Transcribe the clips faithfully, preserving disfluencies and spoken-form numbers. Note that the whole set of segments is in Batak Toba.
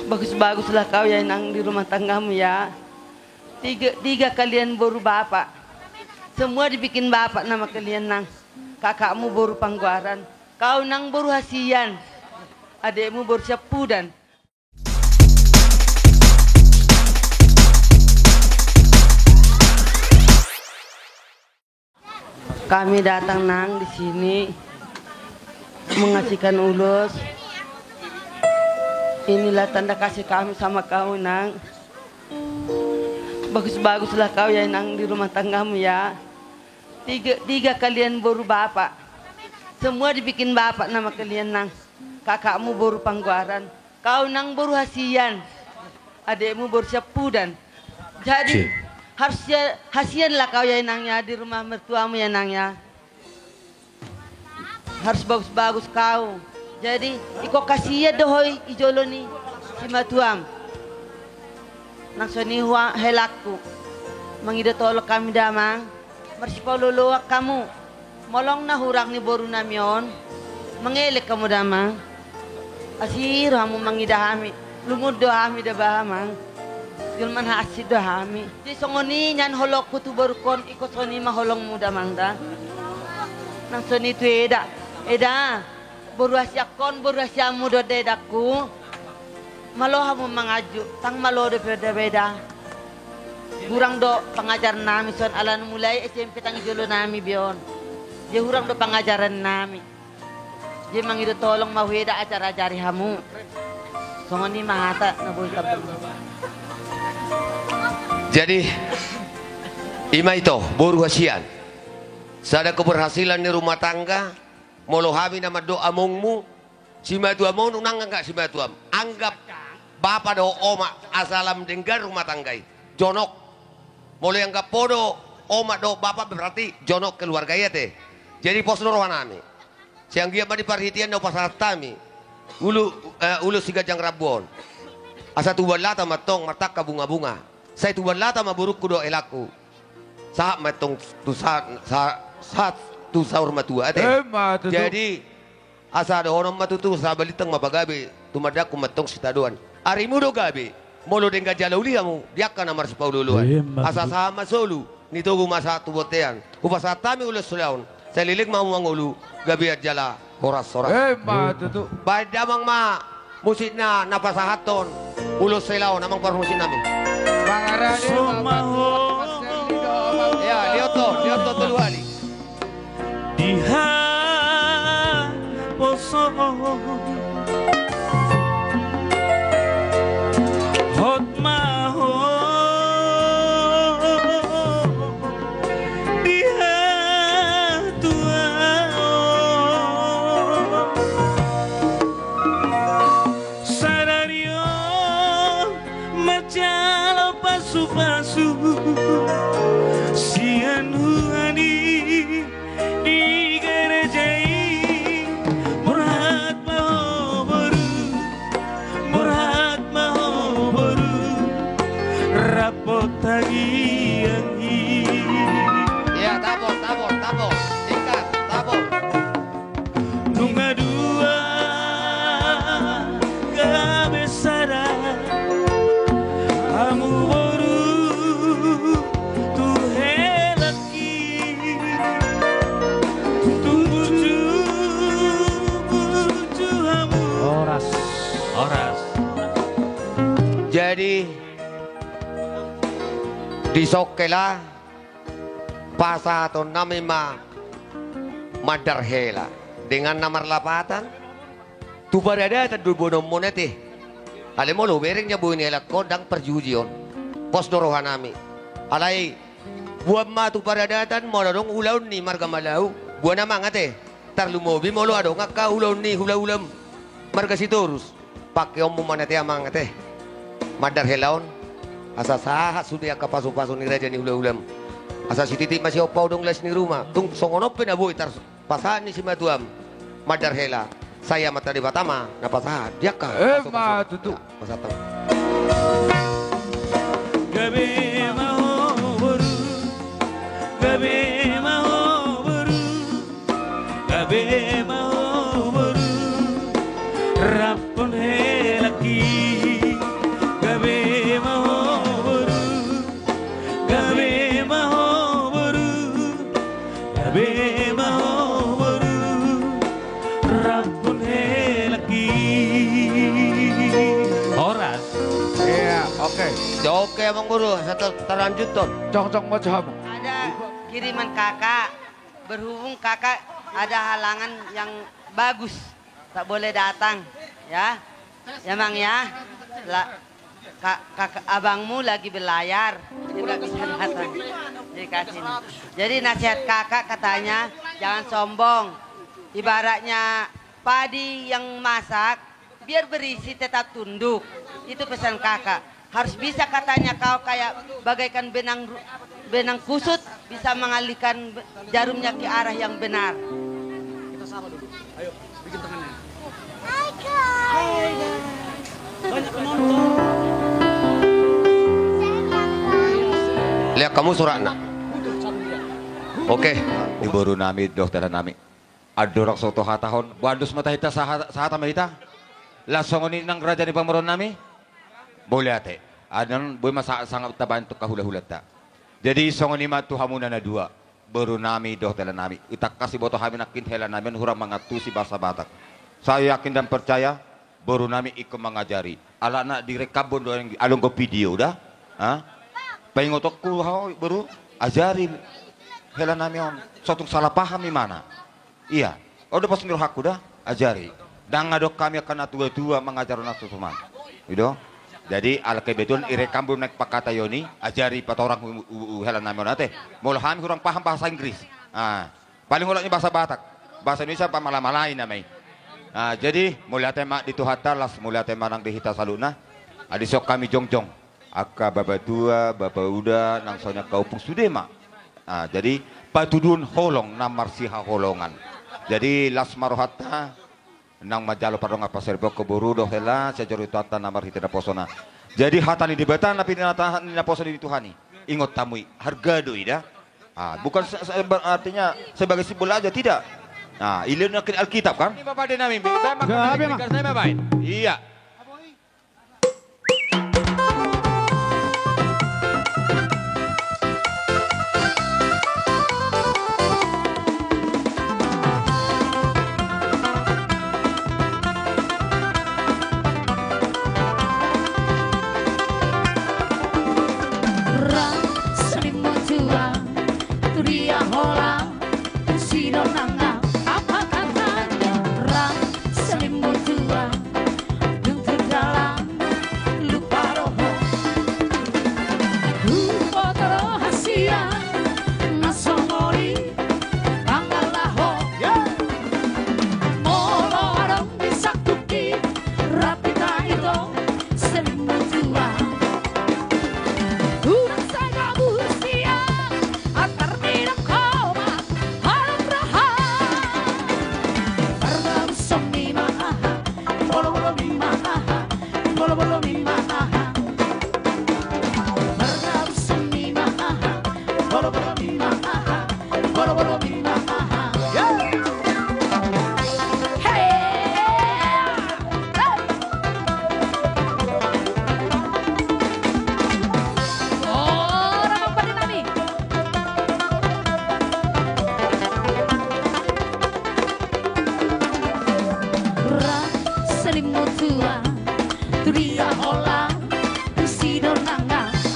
Bagus-baguslah kau ya, Inang, di rumah tanggamu ya. Tiga, tiga kalian boru bapak. Semua dibikin bapak nama kalian, Nang. Kakakmu boru Panggoaran. Kau, Nang, boru Hasian. Adekmu boru Siampudan. Kami datang, Nang, di sini mengasihkan ulos. Inilah tanda kasih kami sama kau, Nang. Bagus-baguslah kau ya, Nang, di rumah tanggamu ya. Tiga, tiga kalian boru bapak. Semua dibikin bapak nama kalian, Nang. Kakakmu boru Panggoaran. Kau, Nang, boru Hasian. Adekmu boru Siampudan. Jadi, harus ya, hasianlah kau ya, Inang, ya, di rumah mertuamu ya, Nang, ya. Harus bagus-bagus kau. Jadi, ingkon hasian do ho i jolo ni simatuam. Nang songon i hua helakku. Mangido tolong hami damang. Marsipaolo-oloan hamu. Molo na hurang ni borunami on, mangelek hamu damang. Asi ro hamu mangida hami. Lungun do hami damang. Jolma na hansit do hami. Jadi songon i nian holongku tu borungkon, ingkon songon i ma holongmu damang da. Nang songon i tu eda. Eda. Boru Hasian on, boru Hasianmu do da, edangku. Malo hamu manganju, ndang malo dope da, eda. Hurang do pangajarannami son, ala mulai S M P ndang jolo nami be on. Jadi hurang do pangajarannami. Jadi mangido tolong ma hu eda, ajar-ajari hamu. Songon i ma hata na boi tampung. Jadi i ma ito, boru Hasian. Sada keberhasilan ni rumah tangga. Molo hami na mandok amongmu, simatuam on, unang anggap simatuam. Anggap bapa dohot omak, asa lam denggan rumah tangga i. Jonok. Molo ianggap ho do omak dohot bapa, berarti jonok keluarga i ate. Jadi pos do rohanami. Sai anggiat ma di parhitean na hupasahat hami ulos, eh, ulos siganjang rambu on. Asa tubuan lata ma antong martangka bunga-bunga. Sai tubuan lata ma borungku dohot helangku. Sahat ma antong tu sa-, sa-, sahat tu saur matua ate. Emma tutu. Jadi asa dohonon ma tutu, sahat balintang ma pagabe, tumandangkon ma antong sitadoan. Arimu do gabe, molo denggan jala uli hamu, di angka na marsipaolo-oloan. Emma tutu. Asa sahat ma solu, ni togu ma sahat tu bontean. Hupasahat hami ulos selaon, sai leleng ma hamu mangolu, gabean jala horas-horas. Emma tutu. Baen damang ma musikna na pasahathon ulos selaon, amang parmusiknami. Mangarade ma ho. Ya, diotto, diotto tolu hali. Di haposo hot ma ho. Di hatuaon sadari on manjalo pasu-pasu sian huani di gareja i. Borhat ma ho boru, borhat ma ho boru, rap hot tangiang i. Ya, tapot, tapot, tapot. Singkat, tapot. Nunga dua gabe sada hamu boru tu helang i. Tu burju-burju hamu. Horas. Horas. Jadi dison hela pasahatonnami ma mandar hela dengan na marlapatan. Tu paradatan do boanonmuna ate. Alai molo hubereng na boi ni helangkon, ndang parjujion. Pos do rohanami. Alai boan ma tu paradatan molo adong ulaon ni marga Malau, boan amang ate. Tarlumobi molo adong angka ulaon ni hula-hula marga Sitorus. Pangkeonmu ma na ate amang ate. Mandar hela on, asa sahat sude angka pasu-pasu ni raja ni hula-hulam. Asa sititi ma sihompa odong las ni ruma. Tung songon on pe na boi tarpasahat ni simatuam mandar hela, sai Amanta Debata ma na pasahat di angka pasu-pasu. Emma tutu. Pasahat. Gabe ma ho boru, gabe ma ho boru. Gabe ma ho boru, rap hot helangki. Oke. Ya, oke, Amang Guru, saya ter-, terlanjutkan. Jongjong ma jo hamu. Ada kiriman kakak, berhubung kakak ada halangan yang bagus, tak boleh datang, ya. Ya, Mang, ya. La-, kak, kak, abangmu lagi berlayar, jadi nggak bisa datang. Jadi kasih ini. Jadi nasihat kakak katanya, jangan sombong. Ibaratnya padi yang masak, biar berisi tetap tunduk. Itu pesan kakak. Harus bisa katanya kau kayak bagaikan benang ru-, benang kusut, bisa mengalihkan be-, jarumnya ke arah yang benar. Kita sapa dulu. Ayo, bikin tangannya. Hai, guys. Hai, guys. Banyak penonton. Lihat kamu suratna. Oke. Di boru nami, dohot hela nami. Andorang so tahatahon, boandos ma tahe hita saha-, sahata ma hita. Laos songon i nang raja ni pamoruon nami. Mauliate. Adong boi ma sa-, sanga tabaen tu hula-hulanta. Jadi songon i ma tu hamuna na dua. Boru nami dohot hela nami. Itangkas diboto hami nangkin hela nami on hurang mangantusi bahasa Batak. Saya yakin dan percaya, boru nami ingkon mangajari. Alana direkam do on, adong do video da. Ha? Paingotonku ho, boru, ajari hela nami on. So tung salah paham ibana. Iya. On do pos ni rohangku da, ajari. Ndang adong hami angka na tua-tua mangajar on na so suman. I do. Jadi ala kebetulan direkam do on, naeng pahatahon i, ajari patorang hu-, hu-, hu-, hela nami on ate. Molo hami hurang paham bahasa Inggris. Ah. Paling holong i bahasa Batak. Bahasa Indonesia pamala-malai nama i. Ah, jadi mauliate ma di Tuhanta, laos mauliate ma nang di hita saluhutna. Adison hami jongjong. Angka bapatua, bapauda, nang songon i angka ompung sude ma. Ah, jadi patuduhon holong na marsihaholongan. Jadi las ma rohanta, nang manjalo pardongan parsaripeon ho boru dohot hela, sian joro ni Tuhanta na marhite naposona. Jadi hata ni Debata na pinatahon ni naposo ni Tuhan i. Ingot hamu i, harga do i da. Ah, bukan se-, se-, ber-, artinya sebagai simbol aja, tidak. Nah, i lehonon nangkin Alkitab kan? Ini Bapak Denami, Bapak Denami, Bapak Denami. Iya. Ra, senimu tua, tu dia hola, tu si donang, apa katanya? Ra, senimu tua, dung tu dalan, lupa roho. Huboto rohasi na songon i, pangalaho. Molo adong di sangkupi, rap hita ito, senimu tua. Unang sai gabu sian, antar minum kopi, harum roha. Pardabuson ni ma aha, bolobolo ni ma aha, bolobolo ni ma aha. Pardabuson ni ma aha, bolobolo ni ma aha, bolobolo ni ma aha. Hei! Ra, senimu tua, tu dia hola, tu si donang,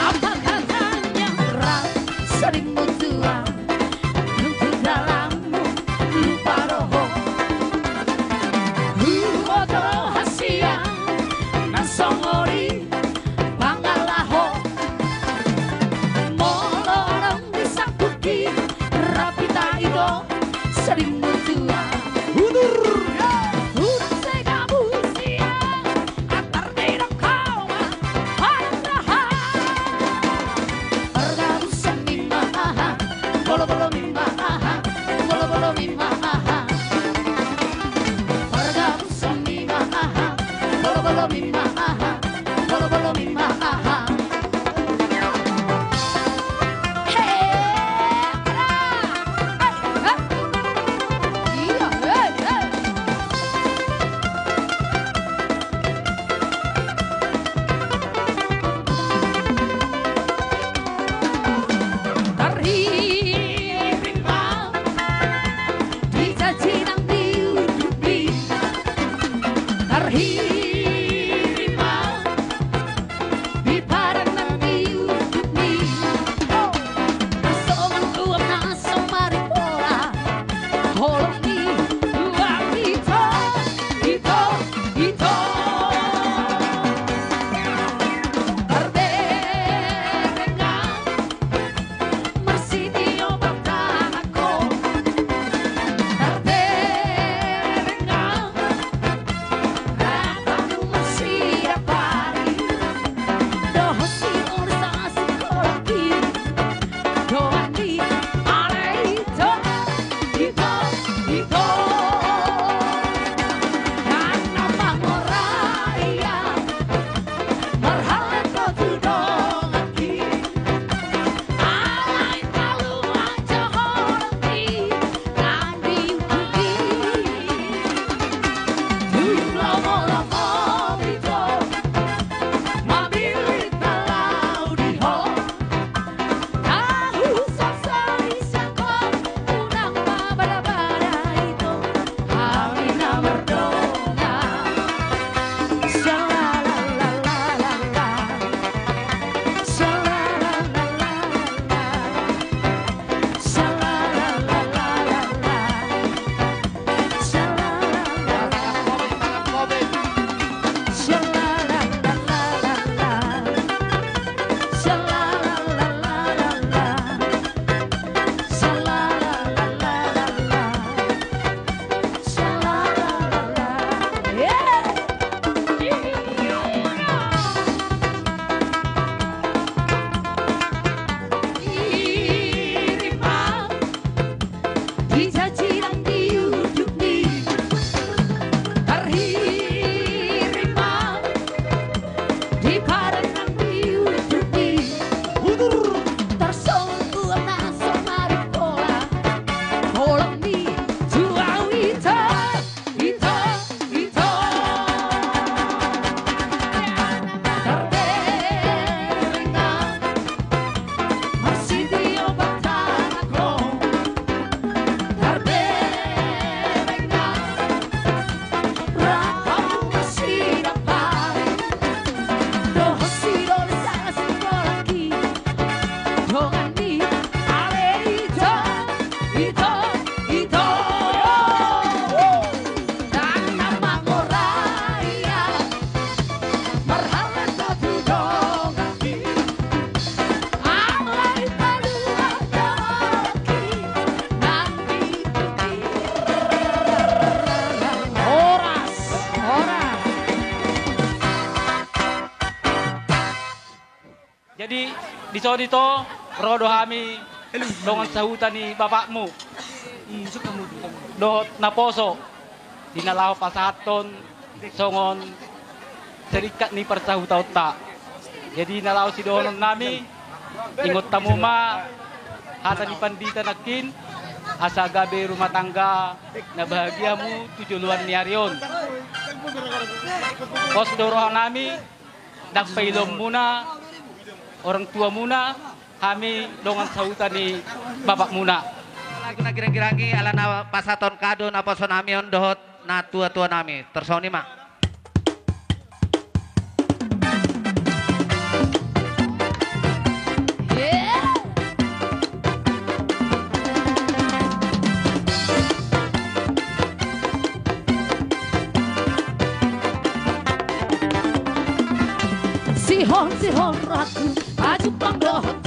apa katanya? Ra, senimu tua, dung tu dalan, lupa roho. Huboto rohasi na songon i, pangalaho. Molo adong di sangkupi, rap hita ito, senimu tua. Udur. Unang sai gabu sian, antar minum kopi, Jadi, di son i do, ro do hami dongan sahuta ni bapakmu dohot naposo, di na laho pasahathon songon sarikat ni parsahutaonta. Jadi, na laho sidohonon nami, ingot hamu ma hata ni pandita nangkin, asa gabe rumah tangga na bahagia hamu tu joloan ni ari on. Pos do roha nami, ndang pailoonmuna, orang tuamuna, hami dongan sahuta ni bapakmuna. Lagu na girang-girang i ala na pasahaton kado naposo nami on dohot natua-tua nami. Tarsongon i ma. Sihol, sihol rohangku, pajumpang dohot